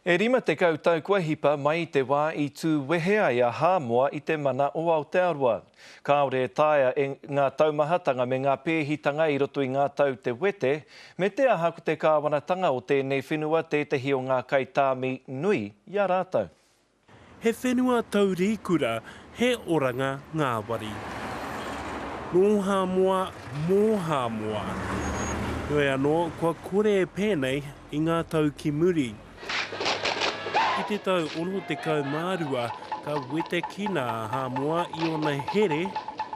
E 50 tau kua hipa mai i te wā i tū wehe ai a Hāmoa i te mana o Aotearoa. Kāore e taea e ngā taumahatanga me ngā pēhitanga i roto i ngā tau te wete, me te aha ko te kāwanatanga o tēnei whenua tētehi o ngā kaitāmi nui i a rātou. He whenua taurīkura, he oranga ngāwari. Nō Hāmoa, mō Hāmoa. Heoi anō, kua kore e pēnei i ngā tau ki muri. I te tau 62, ka wetekina a Hāmoa i ōna here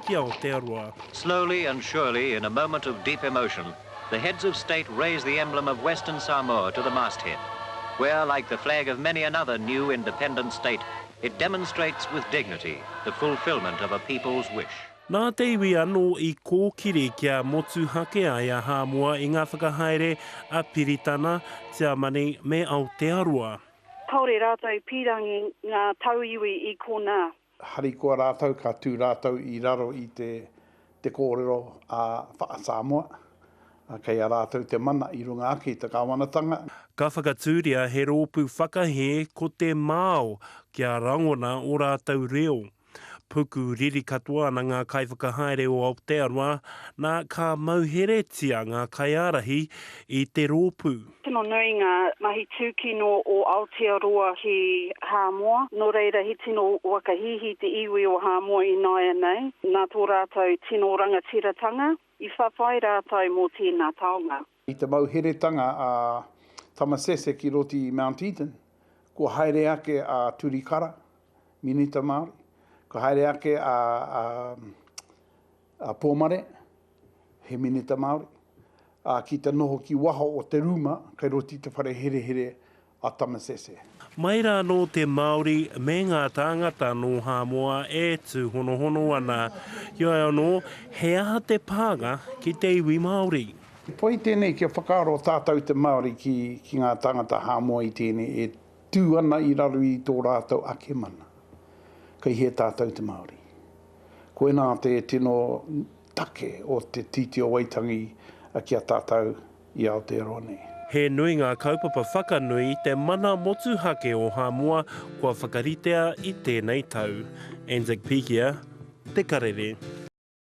ki Aotearoa. Slowly and surely, in a moment of deep emotion, the heads of state raise the emblem of Western Samoa to the masthead, where, like the flag of many another new independent state, it demonstrates with dignity the fulfillment of a people's wish. Nā te iwi anō i kōkiri kia motuhake ai a Hāmoa i ngā whakahaere a Piritana, Tiamani me Aotearoa. Kāore rātou i pīrangi ngā tauiwi i konā. Harikoa rātou ka tū rātou i raro i te te kōrero a Wha-Samoa, kei a rātou te mana i runga ake i te kāwanatanga. Ka whakatūria he rōpū whakahē ko te Mao kia rangona ō rātou reo. Puku riri katoa ana ngā kaiwhakahaere o Aotearoa, nā ka mauheretia ngā kaiārahi i te rōpū. Tino nui ngā mahi tūkino o Aotearoa ki Hāmoa, nō reira he tino waka hihi te iwi o Hāmoa ināianei, nā tō rātou tino rangatiratanga, i whawhai rātou mō tēnā taonga. I te mauheretanga a Tamasese ki roti i Mount Eden, kua haere ake a Turikara, Minita Māori, kua haere ake a, a, a Pōmare, he Minita Māori, ā, ki te noho ki waho o te rūma kei roto i te whare herehere a Tamasese. Mai rā anō te Māori me ngā tāngata nō Hāmoa e tūhonohono ana. Heoi anō, he aha te pānga ki te iwi Māori? He pai tēnei kia whakaaro tātou te Māori ki, ki ngā tāngata Hāmoa i tēnei e tū ana i raro i tō rātou ake mana. Kei hē tātou te Māori. Koinā te tino take o te Tīti o Waitangi ki a tātou i Aotearoa nei. He nui ngā kaupapa whakanui i te mana motuhake o Hāmoa kua whakaritea i tēnei tau. Anzac Pikia, Te Karere.